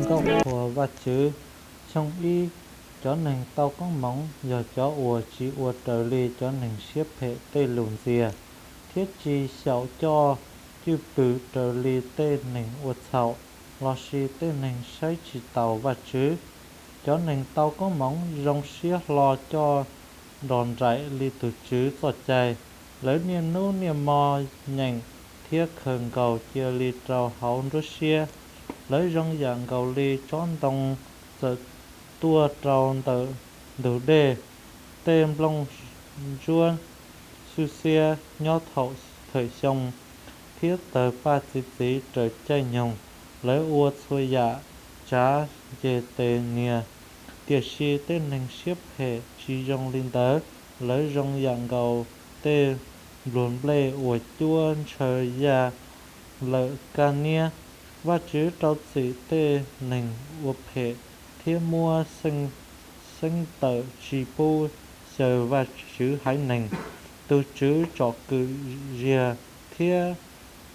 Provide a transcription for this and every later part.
Nkauj Qhuas Vajtswv. Tshooj ib. Cov neeg tau koob hmoov yog cov uas tsis ua raws li cov neeg siab phem tej lus ntxias, thiab tsis xyaum coj cwj pwm raws li tej neeg ua txhaum lossis tej neeg saib tsis taus Vajtswv. Cov neeg tau koob hmoov zoo siab hlo coj nrog nraim li tus Tswv txoj cai. Lawv niaj hnub niaj hmo nyeem thiab khaws nkaus cia li rau hauv nruab siab. Lawv zoo yam nkaus li tsob ntoo txawm tuaj rau ntawm ntug dej, tej nplooj ntsuab xwb xiab nyob thaum thawm xyoo, thiab tawg paj txi txiv raws caij nyoog. Lawv ua txhua yam tsav nceg tes nias, tiam sis tej neeg siab phem tsis zoo li ntawd. Lawv zoo yam nkaus tej npluag nplej uas cuab ntshaw yaj lawm kaj niab. Vajtswv rau txim tej neeg ua phem thiab muab xeeb tawm tsis pub xyaw Vajtswv haiv neeg. Tus Tswv tsom kwm ziag thiab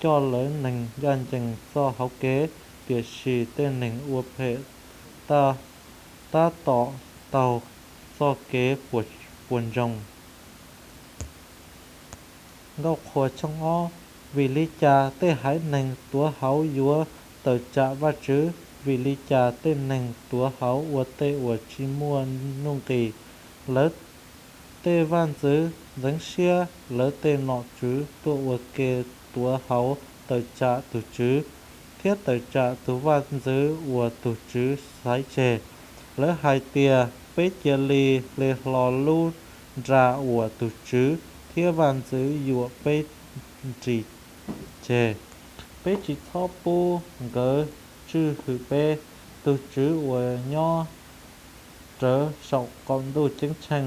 coj lawv neeg ncaj ncees txoj hauv kev, tiam sis tej neeg ua phem tab tom taug txoj kev puas ntsoog. Nkauj Qhuas tshooj ob. Vim li cas tej haiv neeg tuav hauv yuav tawm tsam Vajtswv? Vim li cas tej neeg tuav hauv ua tej uas tsis muaj nuj nqis? Lawv tej vaj ntxwv ntxeev siab, lawv tej nom tswv tuaj ua ke tuav hauv tawm tsam tus Tswv, thiab tawm tsam tus vaj ntxwv uas tus Tswv xaiv tseg. Lawv hais tias, peb cia li hle hlo lub nra uas tus Tswv thiab vaj ntxwv yuam peb ris tseg. Peb tsis txhob pub nkawd tswj hwm peb. Tus Tswv uas nyob rawv saum qaum ntuj ceeb tsheej,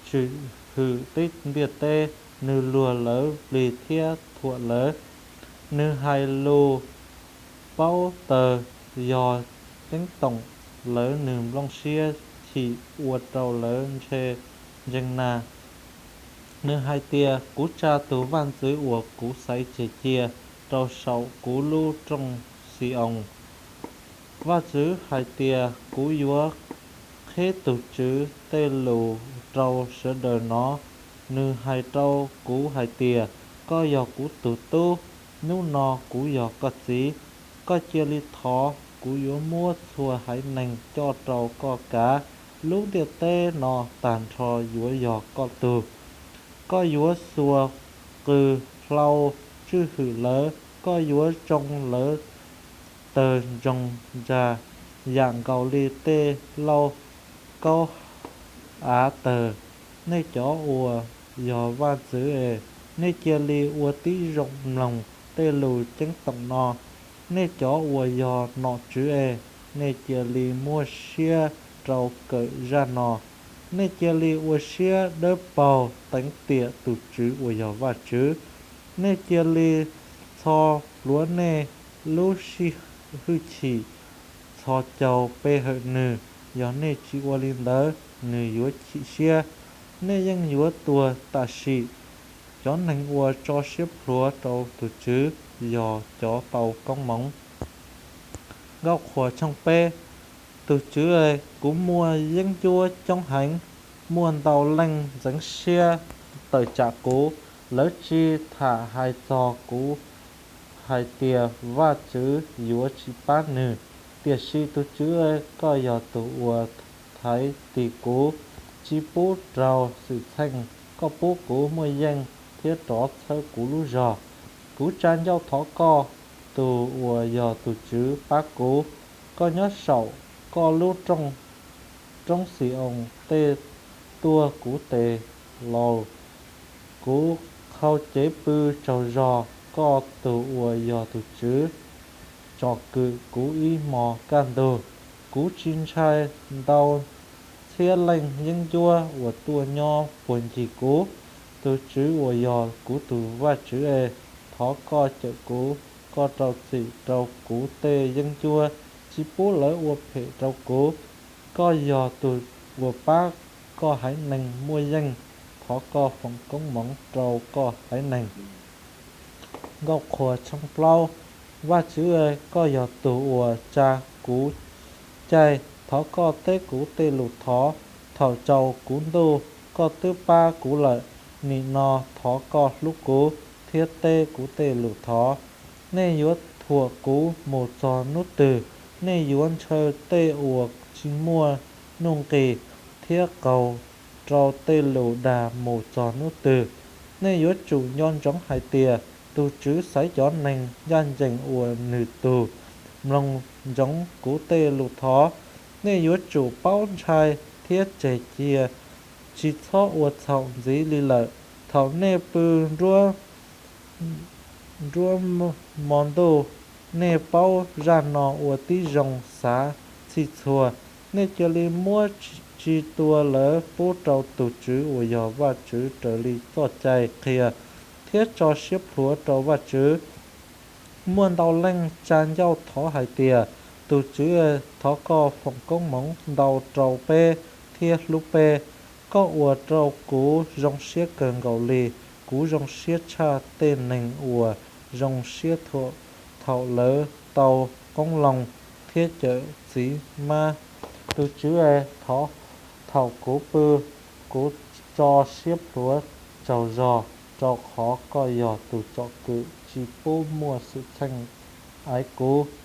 tswj hwm ntiaj teb, nws luag lawv plig thiab thuam lawv. Nws hais lus paub tawg yog ceeb toom lawv, nws nplooj siab chim ua rau lawv ntshe ntseeg na. Nws hais tias, kuv tsa tus vaj ntxwv uas kuv xaiv tseg cia rau saum kuv lub rooj Xi-oos. Vajtswv hais tias, kuv yuav qheb tus Tswv tej lus rau sawv daws hnov. Nws hais rau kuv hais tias, koj yog kuv tus tub, hnub no kuv yog koj txiv. Koj cia li thov, kuv yuav muab txhua haiv neeg coj rau koj kav. Lub ntiaj teb no tag nrho yuav yog koj tug. Koj yuav xuas qws hlau tswj hwm lawv, koj yuav tsoo lawv tawg ntsoog ntsa yam nkaus li tej lauj kaub av tawg. Nej cov uas yog vaj ntxwv es, nej cia li ua tib zoo mloog tej lus ceeb toom no. Nej cov uas yog nom tswv es, nej cia li muab siab rau kawm zaj no. Nej cia li ua siab dawb paug teev tiam tus Tswv uas yog Vajtswv. Nej cia li txho plhuav nej lub sij hwj chim, txhos caug pe hawm nws. Yog nej tsis ua li ntawd, nws yuav chim siab, nej yeej yuav tuag tam sim. Cov neeg uas tso siab plhuav rau tus Tswv yog cov tau koob hmoov. Nkauj Qhuas tshooj peb. Tus Tswv, kuv muaj yeeb ncuab coob heev, muaj ntau leej ntxeev siab tawm tsam kuv. Lawv tsis tham hais txog kuv hais tias Vajtswv yuav tsis pab nws. Tiam sis tus Tswv, koj yog tus uas thaiv tis kuv, tsis pub raug xwm txheej. Koj pub kuv muaj yeej thiab rov txhawb kuv lub zog. Kuv tsa ncauj thov koj, tus uas yog tus Tswv pab kuv. Koj nyob saum koj lub roob Xi-oos tej tuaj kuv tes laus. Kuv qhau cev pw tsaug zog, koj tus uas yog tus Tswv tsom kwm kuv ib hmos kaj ntug. Kuv tsis ntshai ntau txhiab leej yeeb ncuab uas tuaj nyob puag ncig kuv. Tus Tswv uas yog kuv tus Vajtswv, thov koj cawm kuv. Koj rau txim rau kuv tej yeeb ncuab, tsis pub lawv ua phem rau kuv. Koj yog tus uas pab koj haiv neeg muaj yeej, thov koj foom koob hmoov rau koj haiv neeg. Nkauj Qhuas tshooj plaub. Vajtswv, koj yog tus uas tsa kuv caij, thov koj teb kuv tej lus thov. Thaum tsaus kuv ntuj, koj twb pab kuv lawm. Nim no thov koj hlub kuv thiab teb kuv tej lus thov. Nej yuav thuam kuv mus txog hnub twg? Nej yuav ntshaw tej uas tsis muaj nuj nqis thiab qaug rau tej lus dag mus txog hnub twg? Nej yuav tsum nco ntsoov hais tias tus Tswv xaiv cov neeg ncaj ncees ua nws tug. Mloog ntsoov kuv tej lus thov. Nej yuav tsum paub ntshai thiab tseg cia, tsis txhob ua txhaum ntxiv li lawm. Thaum nej pw nruab nruab hmo ntuj, nej paub zaj no ua tib zoo xav txhij txhua. Nej cia li muab tsis tua lawv pub rau tus Tswv uas yog Vajtswv raws li txoj cai qhia, thiab tso siab plhuav rau Vajtswv. Muaj ntau leej tsa ncauj thov hais tias, tus Tswv, thov koj foom koob hmoov ntau rau peb thiab hlub peb. Koj ua rau kuv zoo siab kawg nkaus li. Kuv zoo siab tshaj tej neeg uas zoo siab thaum lawv tau qoob loo thiab cawm txiv mab. Tus Tswv, thaum kuv pw, kuv tso siab plhuav tsaug zog, rau qhov koj yog tus tsom kwm tsis pub muaj xwm txheej aiv kuv.